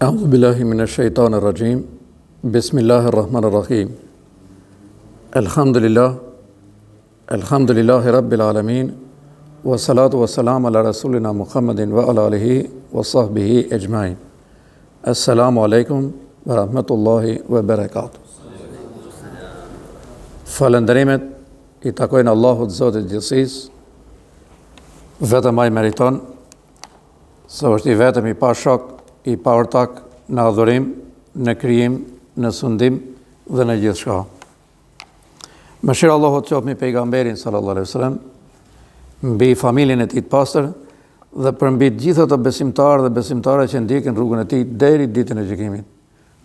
Eudhu billahi mine shejtani rraxhim Bismillahi rrahmani rrahim Elhamdulillah Elhamdulillahi Rabbil Alamin Wa salatu wa salam ala Rasulina Muhammedin wa ala alihi wa sahbihi exhmain Assalamu alaikum wa rahmetullahi wa berekatuh Falënderimet i takojnë Allahut Zotit gjithësisë Vetëm ai meriton Se është i vetëm i pa shok, i pa ortak në adhurim, në krijim, në sundim dhe në gjithçka. Mëshira e Allahut qoftë mbi pejgamberin sallallahu alaihi wasallam, mbi familjen e tij të pastër dhe përmbi të gjithë ata besimtarë dhe besimtare që ndjekin rrugën e tij deri ditën e gjykimit.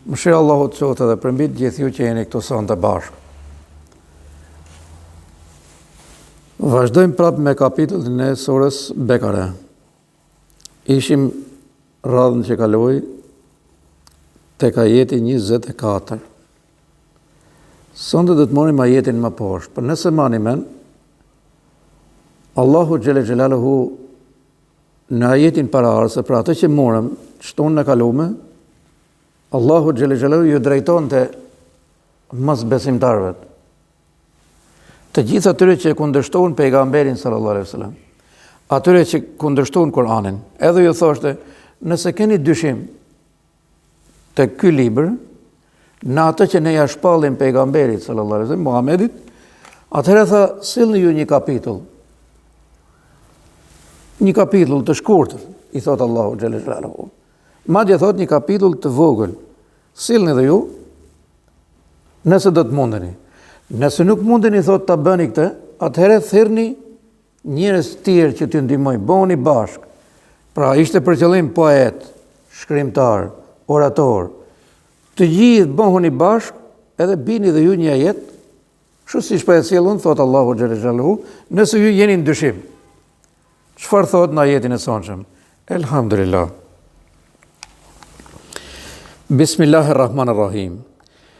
Mëshira e Allahut qoftë edhe përmbi të gjithë ju që jeni këtu sonte bashkë. Vazhdojmë prapë me kapitullin e surës Bekare. Ishim radhën që kaloi tek ajeti 24. Sonte do të marrim ajetin më poshtë, por nëse mani mend, Allahu xhele xhelaluhu Në ajetin paraardhës, pra atë që morëm, shtunën e kalume, Allahu xhele xhelaluhu ju drejtonte mosbesimtarëve. Të gjithë atyre që e kundërshtuan pejgamberin sallallahu alaihi wasallam, atyre që kundërshtuan Kur'anin, edhe ju thoshte, nëse keni dyshim te ky libër, në atë që ne ja shpallim pejgamberit sallallahu alaihi wasallam, Muhamedit, atëherë tha sillni ju një kapitull. Një kapitull të shkurtër, i thot Allahu xhele xhelaluhu. Madje thot një kapitull të vogël. Sillni dhe ju nëse do të mundeni. Nëse nuk mundeni thot ta bëni këtë, atëherë thirrni Njerëz të tjerë që t'ju ndihmojnë, bëhuni bashkë. Pra ishte për qëllim poet, shkrimtar, orator. Të gjithë bëhuni bashkë edhe bini dhe ju një ajet, kështu siç po e sjell unë, thotë Allahu xhele xhelaluhu, nëse ju jeni në dyshim. Çfarë thotë në ajetin e sonshëm? Elhamdulillah. Bismillahirrahmanirrahim.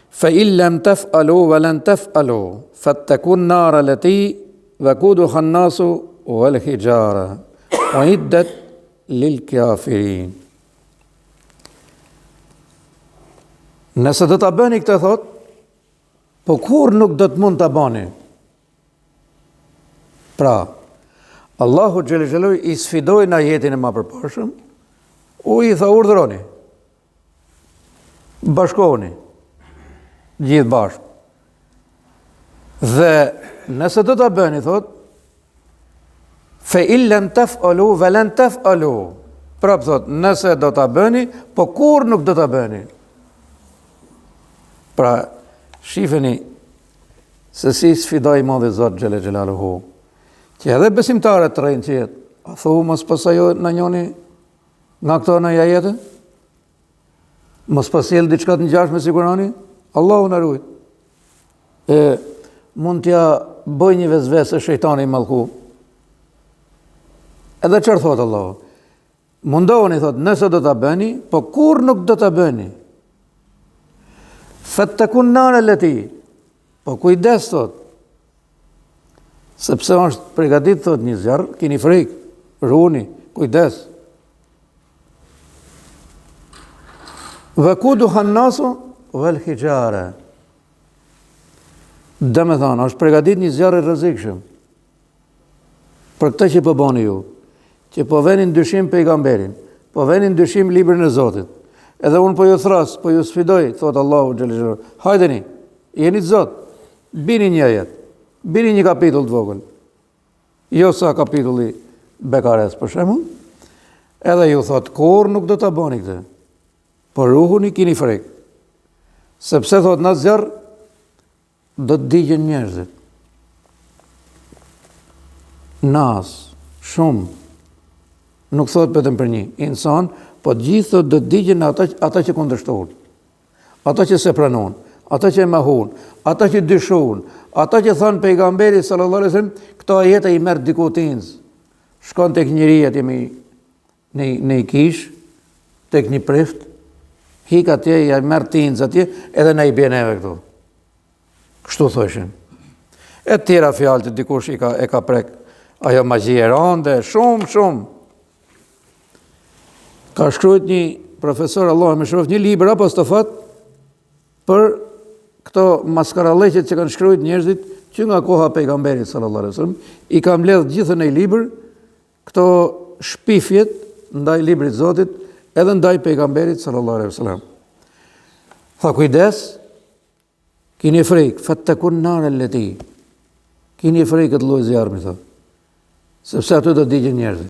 Fa in lam taf'alu wa lan taf'alu fattakun nar allati waquduha an-nasu wal hijara uiddat lil kafirin. Nëse do ta bëni këtë thot, po kurrë nuk do të mund ta bëni. Pra, Allahu xhele xhelaluhu i sfidoi në ajetin e ma përparshëm, u i tha urdhëroni, bashkohuni, gjithë bashkë. Dhe nëse do ta bëni, thot, fe in lem tef'alu, ve len tef'alu. Prap thot, nëse do ta bëni, po kurrë nuk do ta bëni. Pra, shifeni, Se si sfidoi i madhi Zot xhele xhelaluhu, që edhe besimtarët të rrinë qetë, a thu mos po sjell ndonjoni nga këto në ajete? Mos po sjell diçka të ngjashme si Kurani? Allahu na rujt. E mund t'ja bëj një vesvese shejtani i mallku. Edhe çfarë thotë Allahu? Mundohuni, thotë, nëse do ta bëni, po kurrë nuk do ta bëni. Fettekun nare leti, po kujdes, thotë, sepse është pregadit, thotë, një zjarr, kini frikë, runi, kujdes. Vekuduha nasu, vel hixhare. Domethonë, është pregadit një zjarr i rrezikshëm. Për këtë që po boni ju, që po veni në dyshim pejgamberin, po veni në dyshim librin e Zotit. Edhe unë po ju thras, po ju sfidoj, thot Allahu xhele xhelaluhu. Hajdeni, jeni të zot, bini një ajet, bini një kapitull të vogël. Jo sa kapitulli Bekares, për shembull, edhe ju thot, kurrë nuk do ta boni këtë. Po ruhuni kini frikë. Sepse thot në zjarr, Do të digjen njerëzit. Nas, shumë, nuk thot vetëm për një insan, po të gjithë thot do të digjen ata, ata që kundërshtuan, ata që s'e pranuan, ata që e mohun, ata që dyshun, ata që thanë pejgamberi sallallahu alaihi wasallam, këto ajete i merr diku tinz. Shkon tek njëri atje me në në një kishë, tek një prift, hik atje, ja merr tinz atje, edhe na i bjen neve këtu. Kështu thoshin. E tjera fjalë që dikush i ka, e ka prek, ajo magji e rande, shumë, shumë. Ka shkrujt një profesor Allahu e mëshiroftë, një libër apostafat për këto maskaralleqet që kanë shkruajt njerëzit që nga koha e pejgamberit sallallahu alaihi wasallam, i ka mbledh gjithë në një libër këto shpifjet ndaj librit Zotit edhe ndaj pejgamberit sallallahu alaihi wasallam. Tha kujdes, kini frikë, fattakun nar allati. Kini frikë këtë lloj zjarmi tha. Sepse aty do të digjen njerëzit.